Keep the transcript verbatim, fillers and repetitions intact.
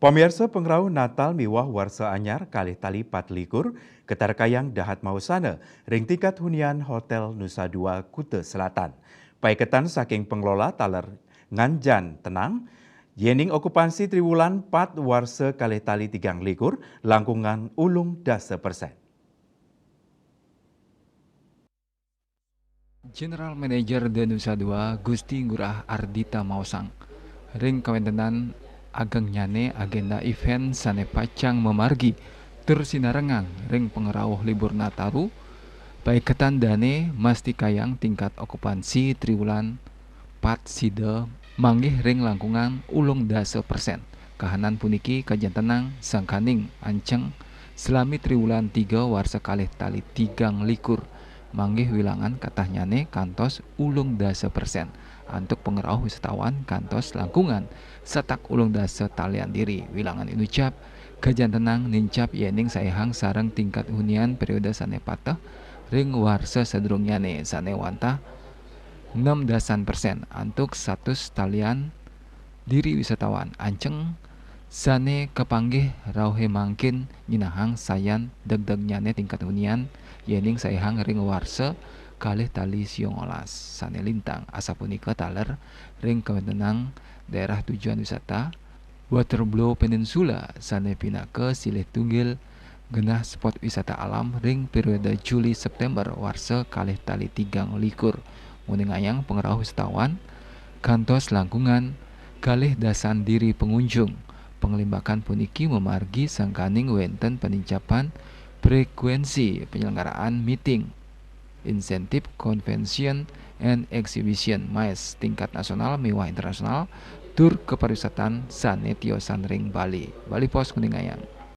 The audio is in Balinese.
Pamiarsa, pangrauh Natal miwah Warsa Anyar kalih tali patlikur katarkayang dahat maosana ring tingkat hunian Hotel Nusa Dua, Kuta Selatan. Paiketan saking pengelola taler ngancan tenang, yening okupansi triwulan pat warsa kalih tali tigang likur langkungan ulung dasa persen. General Manager The Nusa Dua, Gusti Ngurah Ardita maosang, ring kawentenan agengnyane agenda event sane pacang mamargi tur sinarengang ring pangrauh libur Nataru, paiketan dane mastikayang tingkat okupansi triwulan pat sida manggih ring langkungan ulung dasa persen. Kahanan puniki kajantenang sangkaning anceng salami triwulan tiga warsa kalih tali tigang likur, manggih wilangan katahnyane kantos ulung dasa persen. Antuk pangrauh wisatawan kantos langkungan satak ulung dasa talian diri. Wilangan inucap kajantenang nincap yening saihang sareng tingkat hunian periode sane pateh ring warsa sadurungnyane sane wantah nem dasan persen antuk satus talian diri wisatawan anceng sane kapanggih rauhe mangkin nyinahang sayan degdegnyane tingkat hunian yening saihang ring warsa kalih tali siongolas sane lintang. Asapunika taler ring kawentenan daerah tujuan wisata Waterblow Peninsula sane pinaka silih tunggil genah spot wisata alam ring periode Juli September warsa kalih tali tigang likur, nguningayang pangrauh wisatawan kantos langkungan kalih dasan diri pengunjung. Panglimbakan puniki mamargi sangkaning wenten panincapan frekuensi penyelenggaraan meeting, incentive, convention and exhibition, mais, tingkat nasional miwah internasional, tur kapariwisatan sane tiosan ring Bali. Bali Post nguningayang.